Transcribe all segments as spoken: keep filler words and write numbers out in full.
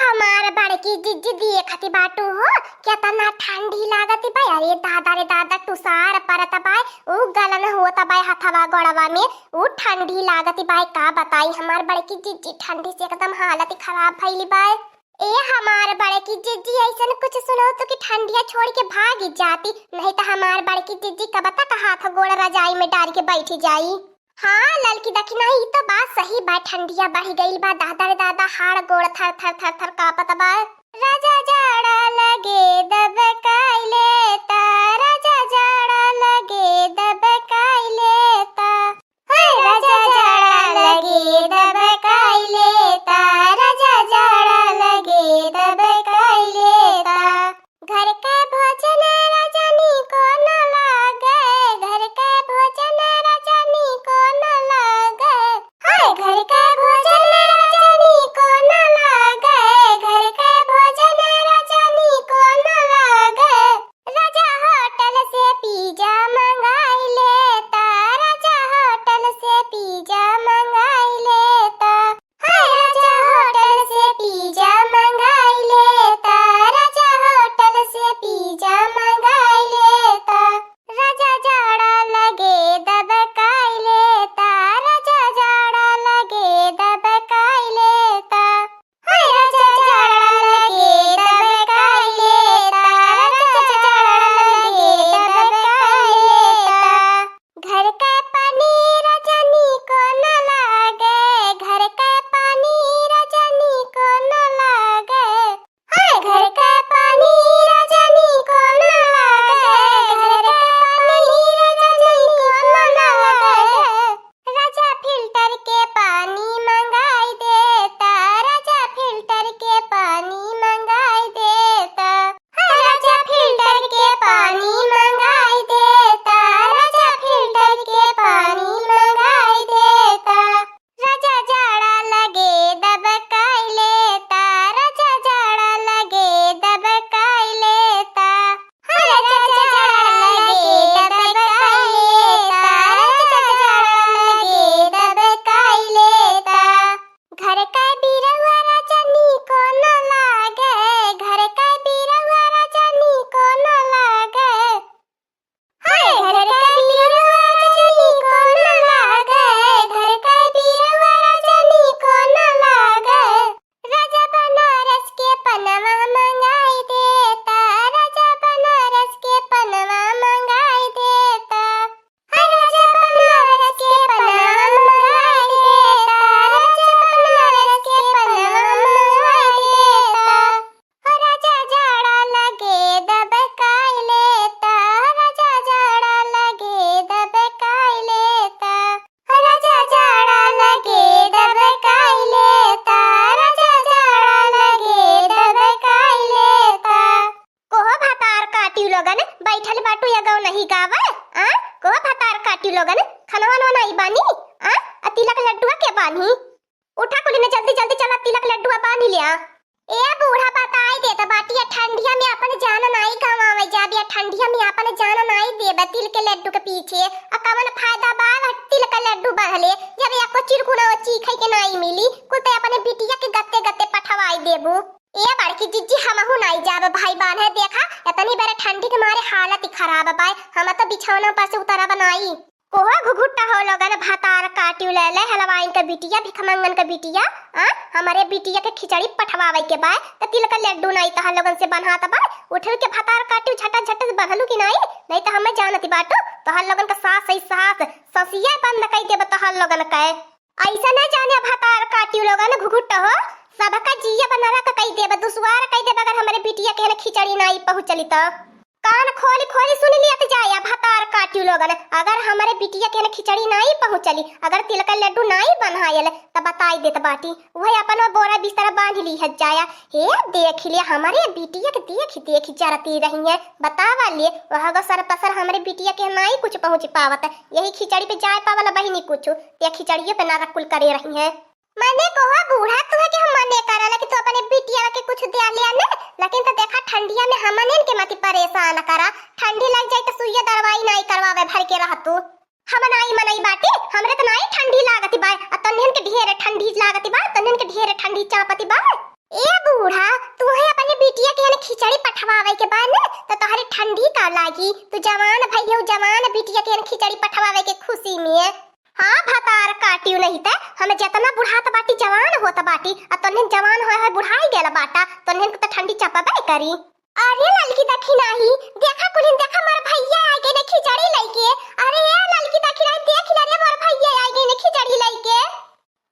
हमार बड़की जिज्जी देखति बाटू हो, केतना ठंडी लागति बा। अरे दादा रे दादा, टुसार परत बा, उ गलन होत बा हथवा गोड़वा में, उ ठंडी लागति बा। का बताई, हमार बड़की जिज्जी ठंडी से एकदम हालत खराब भइली बा। ए हमार बड़की जिज्जी, अइसन कुछ सुनउतू कि ठंडिया छोड़ के भागि जाती, नहीं त हमार बड़की जिज्जी कब तक हाथ गोड़ रजाई में डारि के बइठि जाई। हाँ ललकी दखिना, ई तो बात सही बा, ठंडिया बढ़ि गइल बा, दादा रे दादा, हाड़ गोड़ थर थर थर थर कांपत बा। राजा जाड़ा लगे दबकाई लेता, राजा जाड़ा लगे दबकाई लेता। हे राजा जाड़ा लगे दबकाई लेता, राजा जाड़ा लगे दबकाई लेता। घर के भोजन राजा नीको न लागे, घर के भोजन राजा नीको न लागे। हाय, घर के भोजन राजा नीको न लागे, घर के भोजन राजा नीको न लागे। राजा होटल से पिज्जा मंगाई लेता, राजा होटल से पिज्जा मंगाई लेता। हाय, राजा होटल से पिज्जा मंगाई लेता, राजा होटल से पिज्जा मंगाई लेता। राजा जाड़ा लगे दबकाई लेता, राजा जाड़ा लगे दबकाई लेता। हाय, राजा जाड़ा लगे दबकाई लेता, राजा जाड़ा लगे दबकाई लेता। घर के पानी राजा नीको न लागे, घर के पानी राजा नीको न लागे। हाय, घर के पानी राजा नीको न लागे, घर के पानी राजा नीको न लागे। राजा फिल्टर के पानी मंगाई देता, राजा फिल्टर के पानी मंगाई देता। राजा फिल्टर के पानी मंगाई देता, राजा फिल्टर के पानी मंगाई देता। राजा जाड़ा लगे दबकाई लेता, राजा जाड़ा लगे दबकाई लेता। राजा जाड़ा लगे दबकाई लेता, राजा जाड़ा लगे दबकाई लेता। घर के बिरौआ राजा नीको न लागे, घर के बिरौआ राजा नीको न लागे। हाय, घर के बिरौआ राजा नीको न लागे, घर के बिरौआ राजा नीको न लागे। राजा बनारस के पनवा मंगाई देता, राजा बनारस के पनवा मंगाई देता। हाय, राजा बनारस के पनवा मंगाई देता, राजा बनारस के पनवा मंगाई देता। हो राजा जाड़ा लगे दबकाई लेता, हो राजा जाड़ा लगे दबकाई लेता। हो राजा जाड़ा लगे दबकाई लेता, राजा जाड़ा लगे दबकाई लेता। कोहो भतार काटियो लोगन, बैठल बाटू यगौ नहीं गावे, आ? कोहो भतार काटियो लोगन, खनवा नवा नाई बानी, आ? आ तिलक लड्डुआ के बानी? उठा कुली ने जल्दी जल्दी चला, तिलक लड्डुआ बानी ल्या। ए बूढ़ा, बताई देत बाटी, या ठंडिया में अपन जान नाई गंवावे जाबे, या ठंडिया में अपन जान नाई देबे तिल के लड्डू के पीछे। आ कवन फायदा बा वह तिल के लड्डू बहले, जब एको चिरकुना चीखे के नाई मिली, कुल ते अपने बिटिया के गत्ते गत्ते पठवाई देबू। ए बड़की जिज्जी, हमहू नाई जाब भाई बान्हे, देखा एतनी बेरे ठंडी के मारे हालत ही खराब बाय, हम तो बिछौना पर से उतरब नाई। कोहो घुघुट्टा हो लोगन, भतार काटियो ले ले हलवाइन के बिटिया, भिखमंगन के बिटिया, आ? हमरे बिटिया के खिचड़ी पठवावे के बा, त तिल के लड्डू नाई तहर लोगन से बन्हात बा। उठल के भतार काटियो, झटा झट से बन्हलू कि नाई? नाई त हमें जानत बाटू, तहर लोगन के सास है सास, ससिया बंद कई देब तहर लोगन के। ऐसा न जाने भतार काटियो लोगन घुघुट्टा हो, सबका जिया बा नरक कई देब, दुश्वार कई देब, अगर हमरे बिटिया के हने खिचड़ी नाई पहुँचली त। कान खोली खोली सुन लियत जाया भतार काटियो लोगन, अगर हमरे बिटिया के हने खिचड़ी नाई पहुँचली, अगर तिल के लड्डू नाई बन्हायल, त बताई देत बाटी, उहे अपन बोरा बिस्तरा बांध लिहत जाया। हे देख ले, हमरे बिटिया के देख देख जरती रही है, बतावा ले, वह गो सर पसर हमरे बिटिया के नाई कुछ पहुँच पावत, यही खिचड़ी पे जाए पावल बहिनी कुछ, ते खिचड़िए पे नरक कुल करे रही है। मने कोहो बूढ़ा, तुहे के हम मने करला कि तू अपने बिटिया के कुछ दे लिया ने, लेकिन तो देखा ठंडिया में हमने के मती परेशान करा, ठंडी लग जाए तो सुइया दवाई नाई करवावे भर के रह तू। हम नाई मनई बाटे, हमरे तो नाई ठंडी लागती बा, आ तन्हन के ढेर ठंडी लागती बा, तन्हन के ढेर ठंडी चापती बा। ए बूढ़ा, के बाद न तो तोहरे ठंडी का लागी। तू जवान भइया, जवान बिटिया के खिचड़ी पठवावे के खुशी में। हाँ, भतार काटियो नहीं ते, हम जितना बुढ़ात बाटी जवान होत बाटी, आ तोहन जवान होए होए बुढ़ाई गेल बाटा, तोहन के तो ठंडी चपबे करी। अरे ललकी दखिनाही, देखा कुलिन, देखा मोर भइया आइ गइने खिचड़ी लइके। अरे ए ललकी दखिनाही, देख ले रे, मोर भइया आइ गइने खिचड़ी लइके।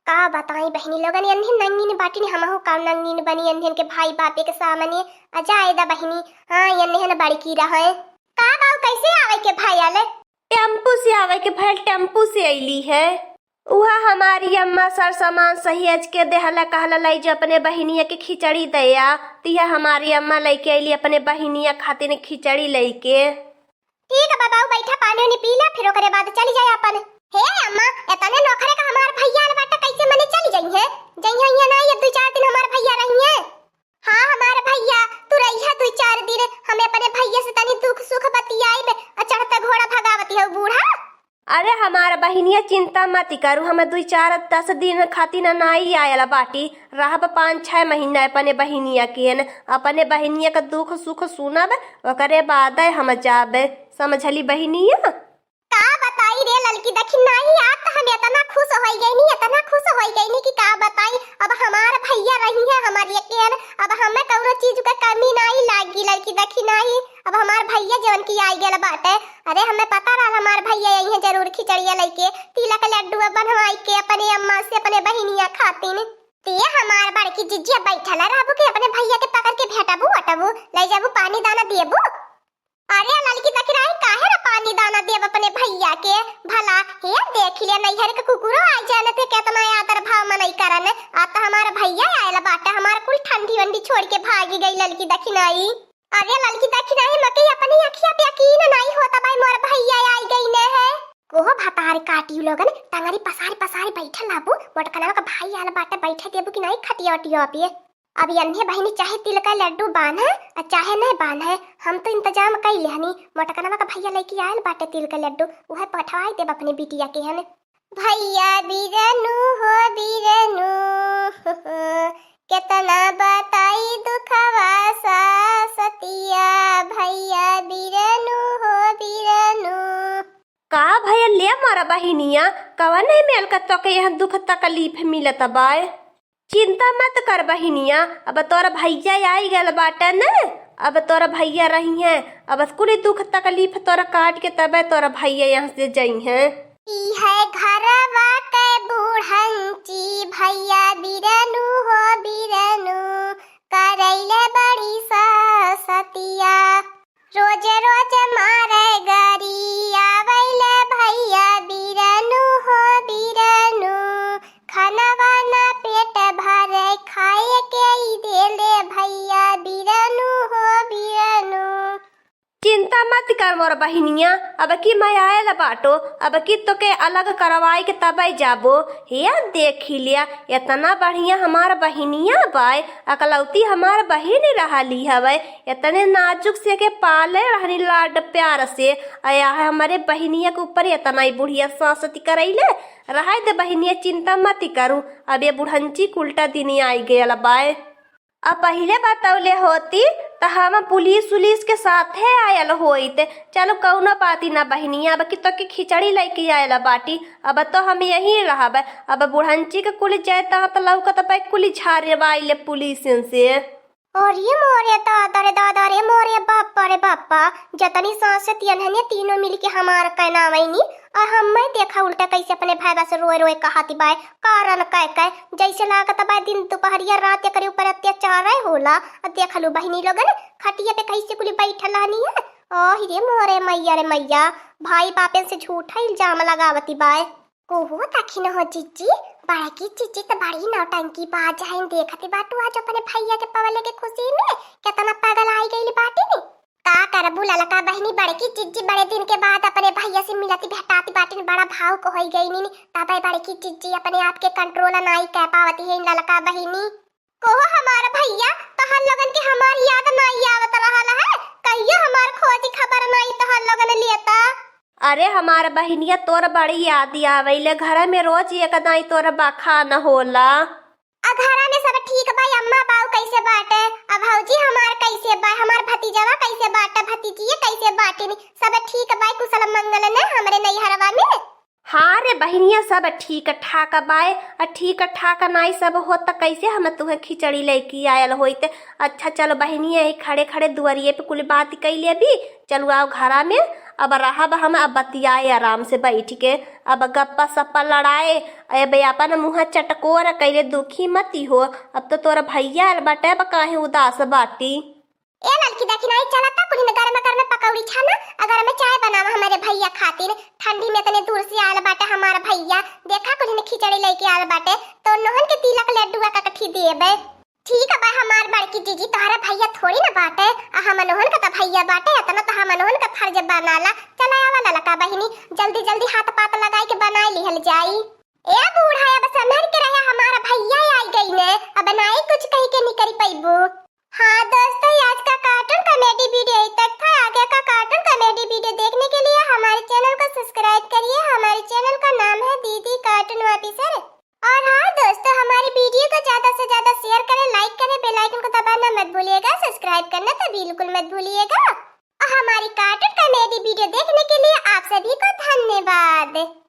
का बताई बहिनी लोगन, एन्हिन नंगीन बाटिन, हमहू का नंगीन बनी एन्हिन के भाई बापे के सामने। आ जाए दा बहिनी, हाँ एन्हिन बड़की रहे। का बाऊ, कैसे आवे के भयल? टेम्पू से आवे के भयल, टेम्पू से अइली है। उहा हमारी अम्मा सर सामान सहेज के देहला, कहला, "लइ जो अपने बहिनिया के खिचड़ी दया।" तिहा हमारी अम्मा लइके अइली अपने बहिनिया खातिर खिचड़ी लइके। ठीक है बाबू, बैठा, पानी उनी पी ला, फिर ओकरे बाद चली जाए अपन। हे अम्मा, एतने नौखरे का हमार भइया आल बाटे, कैसे मने चली जइहें? जइहें यहाँ ना, ये दुइ चार दिन हमार भइया रहिहें। हाँ हमार भइया, तू रहिया दुइ चार दिन, हम अपने भइया से तनी दुख सुख बतियाइब, आ चढ़ता घोड़ा भगावती हऊ बूढ़ा। अरे हमार बहिनिया, चिंता मत करू, हम दुइ चार दस दिन खातिर ना नाई आयल बाटी, रहब पाँच छह महीना अपने बहिनिया के न, अपने बहिनिया के दुख सुख सुनब, ओकरे बाद हम जाब, समझली बहिनिया? का बताई रे ललकी दखिनाही, आज तो हम इतना खुश होइ गइनी, इतना खुश होइ गइनी कि का बताई। अब हमार भइया रहिहें हमार एकेन, अब हमें कउनो चीज का कमी नाई लागी ललकी दखिनाही। अब हमार भइया जवन की आइ गेल बाटे, अरे हमें पता रहल हमार भइया अइहें जरूर खिचड़िया लइके, तिलक लड्डुआ बनवाइ के अपने अम्मा से अपने बहिनिया खातिन। ते हमार बड़की जिज्जिया बैठल रहबू कि अपने भइया के पकड़ के भेटबू अटबू, लइ जाबू पानी दाना देबू? अरे ललकी दखिनाही, काहे ना पानी दाना देब अपने भइया के? भला हे देख ले, नैहर के कुकुरो आइ जाए न ते केतना आदर भाव मनई करन। आ त हमार भइया आयल बाटे, हमार कुल ठंडी वंडी छोड़ के भागी गई ललकी दखिनाही। अरे ललकी दखिनाही, मके अपनी अखिया पे यकीन नाई होता बाई, मोर भइया आइ गइने है। कोहो भतार काटियो लोगन, टंगरी पसारी पसारी बैठल रहबू, मोटकनवा का भाई आयल बाटे, बैठे देबू कि नाई खटिया वटिया पे? अब एन्हे बहिनी चाहे तिल का लड्डू बान्हे, आ चाहे नहीं बान्हे, हम तो इंतजाम कइ लेहनी। मोटकनवा का भइया लइके आयल बाटे तिल का लड्डू, उहे पठवाई देब अपने बिटिया के हन। भइया बिरनु हो बिरनु, केतना बताई दुखवा सासतिया, भइया बिरनु हो बिरनु। का भइया ले मोरा बहिनिया, कवन मेल का तोके यहाँ दुख तकलीफ मिलत बाय? चिंता मत कर बहिनिया, अब तोर भइया आइ गल बाटे न, अब तोर भइया रहिहें, अब कुल दुख तकलीफ तोर काट के तबे तोर भइया यहाँ से जइहें। ई है घरवा के बूढ़ंची भइया बिरनु हो बिरनु, करैले बड़ी सासतिया। रोज रोज मारे गरी आवैले भइया बिरनु हो बिरनु, खनवा ना पेट भरे खाए के ई देले भइया बिरनु हो बिरनु। चिंता मत कर मोर बहिनिया, अब की मैं आयल बाटो, अब की तोके अलग करवाई के तबै जाबो। हे देखी लिया, एतना बढ़िया हमार बहिनिया बाय, अकलौती हमार बहिन रहली हवै, एतने नाजुक से के पाले रहनी लाड प्यार से, आ यह हमरे बहिनिया के ऊपर एतना ही बुढ़िया सासती करैले। रहाई दे बहिनिया, चिंता मत करू, अब ये बुढ़ंची के उल्टा दिन आई गयल बाय। अब पहिले बतौले होती त हम पुलिस उलिस के साथे आयल होइत। चलो कौनो बात ही ना बहिनिया, अब की तोके खिचड़ी लैके आयल बाटी, अब तो हम यहीं रहब। अब बुढ़ंची के कुल जाए तात लौकत बा कुल झारवाइले पुलिसन से। अरे मोरे दादा रे दादा रे मोरे बापा रे बापा, जतनी सास तियन हने तीनों मिलके हमार कहनावैनी, और हम्मे देखा उल्टा कैसे अपने भाईबा से रोए रोए कहती बाय, कारण कह कह, जैसे लागत बा दिन दुपहरिया रात एकरे ऊपर अत्याचार होला। आ देख लू बहिनी लोगन, खटिया पे कैसे कुली बैठल रहनी है। ओहि रे मोरे मैया रे मैया, भाई बापन से झूठा इल्जाम लगावती बाय। कोहो दखिन हो जिज्जी, बड़की जिज्जी त बड़ी नौटंकी बाज है, देखती बाटू आज अपने भैया के पवले के खुशी में केतना पगल आई गइल बाटी। का करबू ललका बहिनी, बड़की जिज्जी बड़े दिन के बाद अपने भैया से मिलती भेटाती बाटिन, बड़ा भावुक होई गई नी। तबे बड़की जिज्जी अपने आप के कंट्रोल नाई कर पावती है ललका बहिनी। कोहो हमार भैया, तोहर लोगन के हमार याद नाई आवत रहल है, कहियो हमार खोज खबर नाई तोहर लोगन लेता। अरे हमार बहिनिया, तोर बड़ी याद आवेले, घर में रोज एक दाई तोर बखान होला। आ घरा में सब ठीक बा अम्मा, बाऊ कैसे बाटे? अब भौजी हमार कैसे बा, हमार भतीजवा कैसे बाटे, भतीजिए कैसे बाटिन? सब ठीक बा, कुशल मंगल न हमरे नैहरवा में? हाँ रे बहिनिया, सब ठीक ठाक बाय। आ ठीक ठाक नाई सब होत त कैसे हम तुहे खिचड़ी लैके आयल होइत। अच्छा चलो बहिनिया, यही खड़े खड़े दुआरिये पे कुल बात कइ लेबी। चलु आओ घरा में, अब रहब हम, अब बतियाए आराम से बैठ के, अब गप्पा सप्पा लड़ाए। अब अपन मुँह चटकोर कैले दुखी मती हो। अब तो तोर भैया आयल बाटे, अब काहे उदास बाटी? ए ललकी, देखी नाई, चला ता कुलिन गरम गरम पकौड़ी छाना, आ गरम चाय बनावा हमरे भैया खातिर। ठंडी में इतने दूर से आयल बाटे हमार भैया, देखा कुलिन खिचड़ी लैके आयल बाटे, तो नोहन के तिलक लड्डुआ का कठी देबे। ठीक बा हमार बड़की जीजी, तोहरा भैया थोड़ी ना बाटे, आ हमनोहन का त भैया बाटे, इतना त हमनोहन का फर्ज बनाला। चला आवा ललका बहिनी, जल्दी जल्दी हाथ पात लगाई के बनाई लिहल जाई। ए बूढ़ा, अब संभर के रहे, हमार भैया आई गई ने, अब नाई कुछ कही के निकरी पैबू। हाँ दोस्तों, आज का cartoon comedy video यहीं तक था। आगे का cartoon comedy video देखने के लिए हमारे channel को subscribe करिए। हमारे channel का नाम है दीदी Cartoon Officer। और हाँ दोस्तों, हमारी video को ज्यादा से ज्यादा share करें, like करें, bell icon को दबाना मत भूलिएगा, subscribe करना तो बिल्कुल मत भूलिएगा। और हमारी cartoon comedy video देखने के लिए आप सभी को धन्यवाद।